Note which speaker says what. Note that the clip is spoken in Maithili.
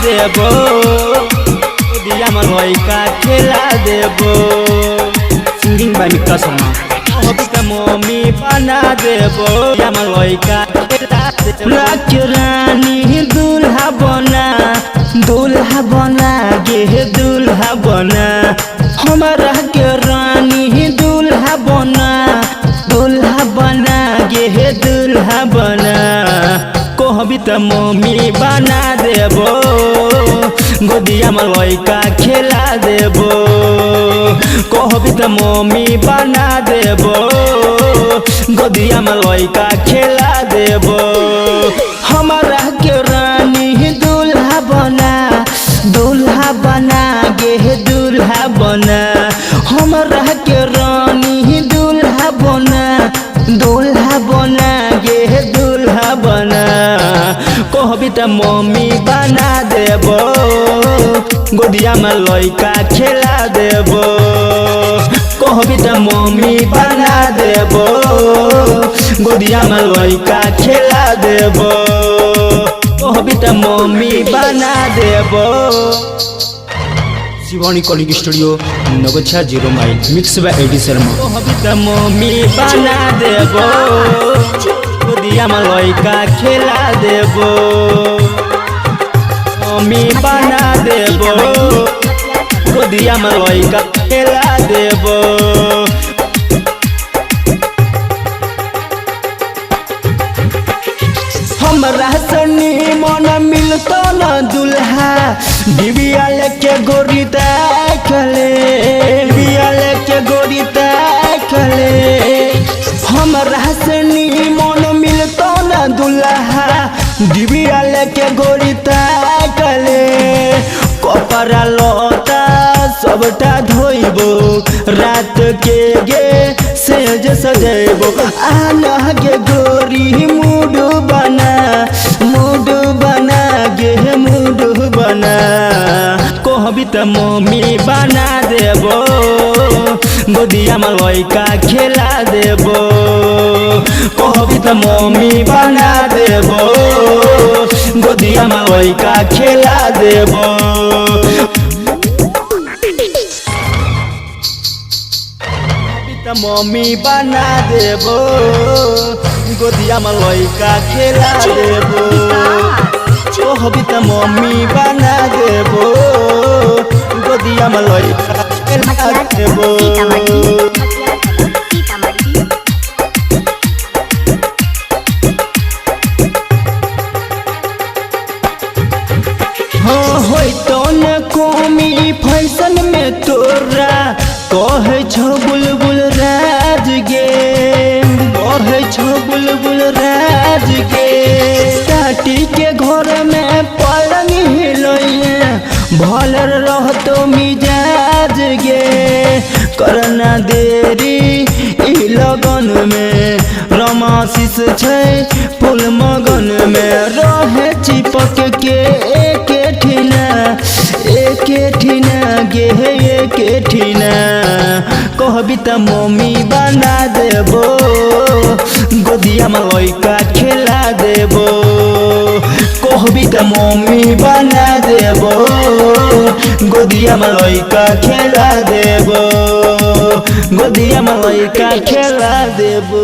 Speaker 1: देबो, गोदिया में लइका खेला देबो।
Speaker 2: Singing by Mika Sharma.
Speaker 1: कहबी त मम्मी बना देबो, गोदिया में लइका खेला देबो। रानी दूल्हा बना, दूल्हा बना गे दूल्हा बना, हमरा के रानी दूल्हा बना, दूल्हा बना गे दूल्हा बना। कहबी त मम्मी बना देबो, गोदिया में लइका खेला देबो। कहबी त मम्मी बना देबो, गोदिया में लइका खेला देबो। हमरा के रानी दूल्हा बना, दूल्हा बना गे दूल्हा बना, हमरा के रानी दूल्हा बना, दूल्हा बना गे दूल्हा बना। कहबी त मम्मी बना देबो, गोदिया में लइका खेला देबो। कहबी त मम्मी बना देबो, गोदिया में लइका खेला देबो। कहबी त मम्मी बना देबो।
Speaker 2: Shivani calling studio, Naugachia 0 mile, mix by AD Sharma.
Speaker 1: कहबी त मम्मी बना देबो, गोदिया में लइका खेला देबो। मम्मी बना देबो, गोदिया में लइका खेला देबो। हमरा सनी मन मिलतो न दुल्हा, डिबिया लेके गोरी ताकले, डिबिया लेके गोरी ताकले। हमरा सनी मन मिलतो न दुल्हा, डिबिया लेके गोरी ताकले। कपड़ा लता सबटा धोइबो, रात के गे सेज सजेबो। आना गे गोरी मूड बना, मूड बना गे मूड बना। कहबी त मम्मी बना देबो, गोदिया में लइका खेला देबो। कहबी त मम्मी बना देबो, गोदिया में लइका खेला देबो। मम्मी बना देबो, गोदिया में लइका खेला देबो। कहबी त मम्मी बना देबो, गोदिया में लइका खेला देबो। हाँ होई तो न कमी फैशन में तोरा, कहे छो बुलबुल राज गे, कहे छो बुलबुल राज गे। टाटी के घर में पलंग हिलैया, भल रहतो मिजाज गे। करना देरी ई लगन में, रमाशीष छै फूल मगन में। रहे चिपक के एके ठिना, एके ठिना गे एके ठिना। कहबी त मम्मी बना देबो, गोदिया में लइका खेला देबो। कहबी त मम्मी बना देबो, गोदिया में लइका खेला देबो। गोदिया में लइका खेला देबो।